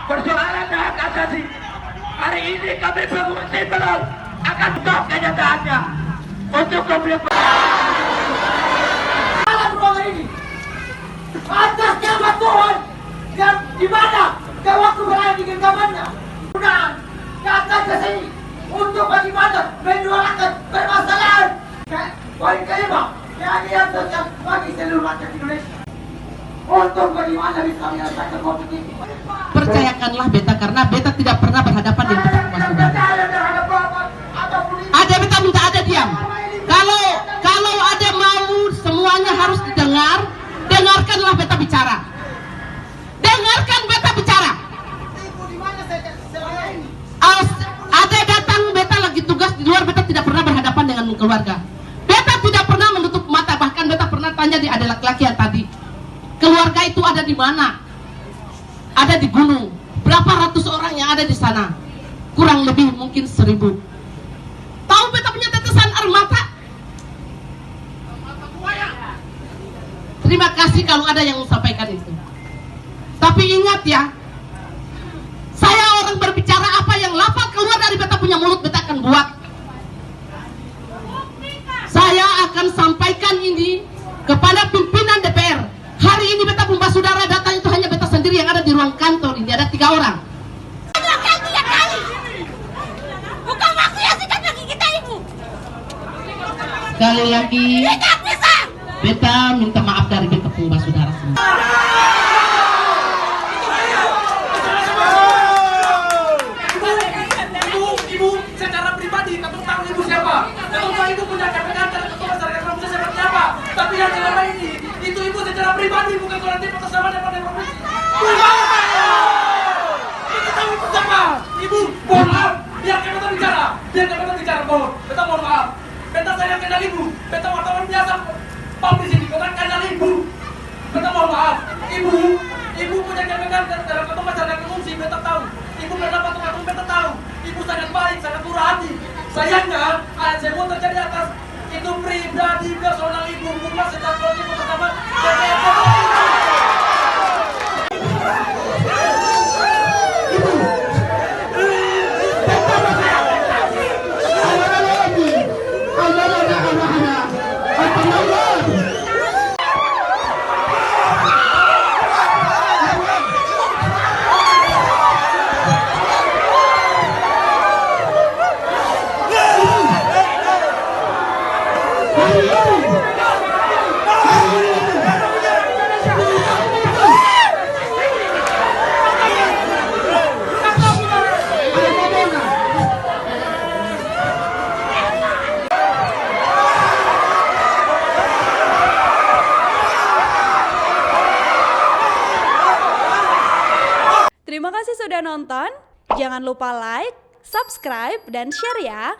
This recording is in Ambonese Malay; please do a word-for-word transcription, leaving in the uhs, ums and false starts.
Persoalan hak asasi hari ini kami pengungsi belum akan buka kenyataannya untuk kami. Dalam ruangan ini, atas nama Tuhan, yang di mana dan waktu berada di genggamannya, mudah datang ke sini untuk bagaimana menyuarakan permasalahan. Poin kelima, keadilan sosial bagi seluruh rakyat Indonesia. Untuk bagaimana bisa menyelesaikan konflik ini. Percayakanlah beta, karena beta tidak pernah berhadapan dengan beta pung basudara. Ada beta minta ada diam. Kalau, kalau ada mau semuanya harus didengar, dengarkanlah beta bicara. Dengarkan beta bicara. Aus-, ada datang, beta lagi tugas di luar, beta tidak pernah berhadapan dengan keluarga. Beta tidak pernah menutup mata, bahkan beta pernah tanya di ada laki-laki yang tadi, "Keluarga itu ada di mana?" Ada di gunung. Berapa ratus orang yang ada di sana? Kurang lebih mungkin seribu. Tahu beta punya tetesan air mata? Terima kasih kalau ada yang sampaikan itu. Tapi ingat ya, saya orang berbicara, apa yang lafal keluar dari beta punya mulut, beta akan buat. Saya akan sampaikan ini kepada pimpinan D P R. Hari ini beta pung basudara datang itu hanya beta sendiri yang ada di ruang kantor ini, ada tiga orang. Dua kali, tiga kali. Bukan waktu yang singkat bagi kita, Ibu. Sekali lagi, tidak bisa. Beta minta maaf dari beta pung basudara semua. Ibu, ibu, secara pribadi, katong tahu ibu siapa. Katong tahu ibu punya kepentingan, katong masyarakat Indonesia seperti apa. Tapi yang selama ini, itu ibu secara pribadi, bukan kolektif atas nama dewan provinsi. Kita tahu ibu siapa. Ibu, mohon maaf. Biarkan beta bicara. Biarkan beta bicara, mohon. Beta mohon maaf. Beta saya kenal ibu. Beta wartawan biasa. Pam di sini, beta kenal ibu. Beta mohon maaf. Ibu, ibu punya jabatan dalam katong masyarakat pengungsi, beta tahu. Ibu pernah bantu katong, beta tahu. Ibu sangat baik, sangat murah hati. Sayangnya, hal semua terjadi atas itu pribadi personal ibu, bukan secara kolektif bersama. Terima kasih sudah nonton. Jangan lupa like, subscribe, dan share ya.